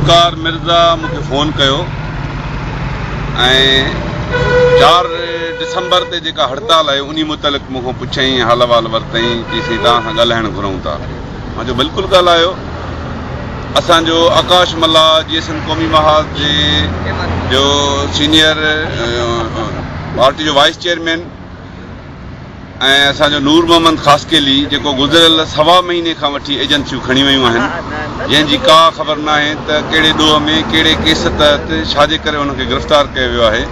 ذوالفقار مرزا مون کي فون ڪيو ۽ چار ڊسمبر تي جيڪا هڙتال آهي انهي متعلق مون کان پڇيائين حال احوال ورتائين چي سائين توهان سان ڳالهائڻ گهرون ٿا مان چيو بلڪل ڳالهايو اسان جو آڪاش ملاح جي سنڌ قومي محاذ جي جو سينيئر پارٽي جو وائيس چيئرمين ۽ اسان جو نور محمد خاصخيلي جيڪو گذريل سوا مهيني کان وٺي ايجنسيون کڻي ويون آهن جنهن جي ڪا خبر ناهي ته ڪهڙي ڏوهه ۾ ڪهڙي ڪيس تحت ڇا جي ڪري ان کي گرفتار ڪيو ويو آهي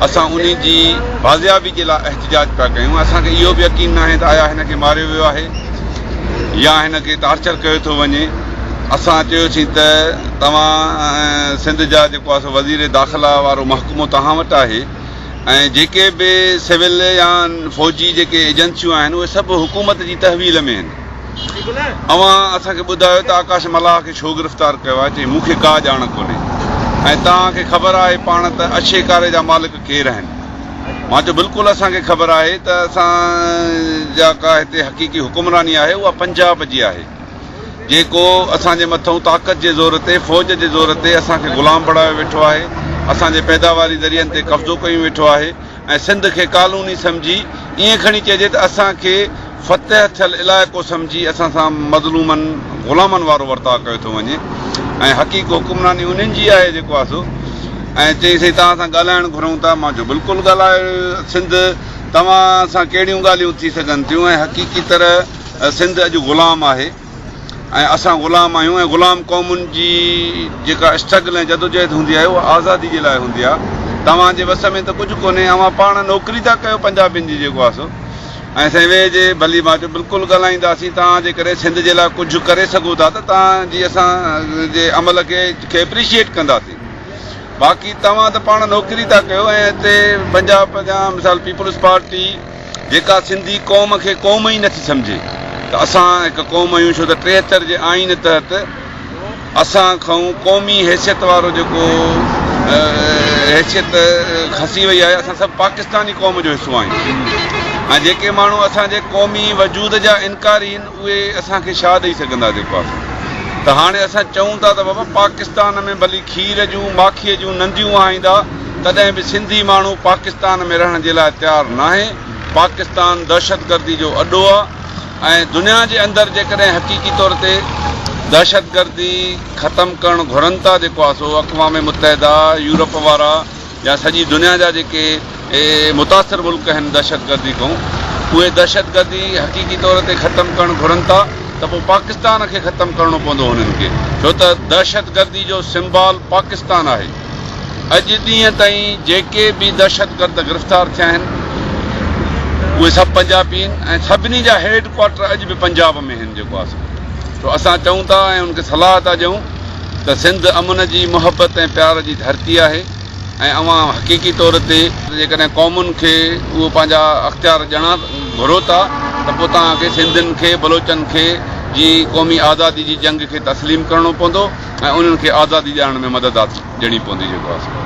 اسان انهي جي بازيابي جي لاء احتجاج پيا ڪيون اسان کي اهو به يقين ناهي ته آيا هن کي ماريو ويو آهي يا هن کي ٽارچر ڪيو ٿو وڃي اسان چيوسين ته توهان سنڌ جا جيڪو آهي سو وزير داخلا وارو محڪمو توهان وٽ آهي ۽ جيڪي به سول يا فوجي جيڪي ايجنسيون آهن اهي سڀ حڪومت جي تحويل ۾ آهن. اوهان اسان کي ٻڌايو ته آڪاش ملاح کي ڇو گرفتار ڪيو آهي؟ چيائين مون کي ڪا ڄاڻ ڪونهي ۽ توهان کي خبر آهي پاڻ ته اڇي ڪاري جا مالڪ ڪير آهن؟ مان چيو بلڪل اسان کي خبر آهي ته اسان جا ڪا هتي حقيقي حڪمراني آهي اها پنجاب جي آهي. جيڪو اسان جي مٿئون طاقت جي زور تي، فوج جي زور تي اسان کي غلام بڻايو ويٺو آهي، اسان جي پيداواري ذريعن تي قبضو ڪيون ويٺو آهي ۽ سنڌ کي ڪالوني سمجهي ائين کڻي چئجي ته اسان کي فتح ٿيل علائقو سمجهي اسان سان مظلومن غلامن وارو ورتاء ڪيو ٿو وڃي ۽ حقيق حڪمراني انهن جي آهي جيڪو آهي سو ۽ چئي سائين توهان سان ڳالهائڻ گهرون ٿا مان چيو بلڪل ڳالهايو سنڌ توهان سان ڪهڙيون ڳالهيون ٿي سگهن ٿيون ۽ حقيقي طرح سنڌ اڄ غلام آهي ۽ اسان غلام آهيون ۽ غلام قومن جي جيڪا اسٽرگل ۽ جدوجهد هوندي آهي اها آزادي جي لاء هوندي آهي توهان جي وس ۾ ته ڪجهه ڪونهي اوهان پاڻ نوڪري ٿا ڪيو پنجابين جي جيڪو آهي سو ۽ سائين ويهه جي ڀلي مان چيو بلڪل ڳالهائينداسين توهان جيڪڏهن سنڌ جي لاء ڪجهه ڪري سگهو ٿا ته توهان جي اسان جي عمل کي کي اپريشيئيٽ ڪنداسين باقي توهان ته پاڻ نوڪري ٿا ڪيو ۽ هتي پنجاب جا مثال پيپلز پارٽي جيڪا سنڌي قوم کي قوم ئي نٿي سمجهي ته اسان هڪ قوم آهيون ڇو ته 73 جي آئين تحت اسان کان قومي حيثيت وارو جيڪو حيثيت کسي وئي آهي اسان سڀ پاڪستاني قوم جو حصو آهيون ۽ جيڪي ماڻهو اسان جي قومي وجود جا انڪاري آهن اهي اسان کي ڇا ڏئي سگهندا جيڪو آهي ته هاڻي اسان چئون ٿا ته بابا پاڪستان ۾ ڀلي کير جون ماکيء جون نديون وهائيندا تڏهن به سنڌي ماڻهو پاڪستان ۾ رهڻ جي لاء تيار ناهي، پاڪستان دهشتگردي جو اڏو آ ۽ دنيا جي اندر جيڪڏهن حقيقي طور تي دهشتگردي ختم ڪرڻ گهرن ٿا جيڪو آ سو اقوام متحده، يورپ وارا يا سڄي دنيا جا جيڪي متاثر ملڪ آهن دهشتگردي کان اهي دهشتگردي حقيقي طور تي ختم ڪرڻ گهرن ٿا ته پوء پاڪستان کي ختم ڪرڻو پوندو هنن کي ڇو ته دهشتگردي جو سمبال پاڪستان آهي. اڄ ڏينهن تائين جيڪي به دهشتگرد گرفتار ٿيا آهن اهي سڀ پنجابي آهن ۽ سڀني جا هيڊ ڪوارٽر اڄ به پنجاب ۾ آهن جيڪو آهي سو اسان چئون ٿا ۽ ان کي صلاح ٿا ڏيون ته سنڌ امن جي محبت ۽ پيار جي ڌرتي آهي ۽ اوهان حقيقي طور تي جيڪڏهن قومن کي اهو پنهنجا اختيار ڏيڻا گهرو ٿا ته پوء توهان کي سنڌين کي بلوچن کي جي قومي آزادي جي جنگ کي تسليم ڪرڻو پوندو ۽ انهن کي آزادي ڏيارڻ ۾ مدد ڏيڻي پوندي جيڪو آهي.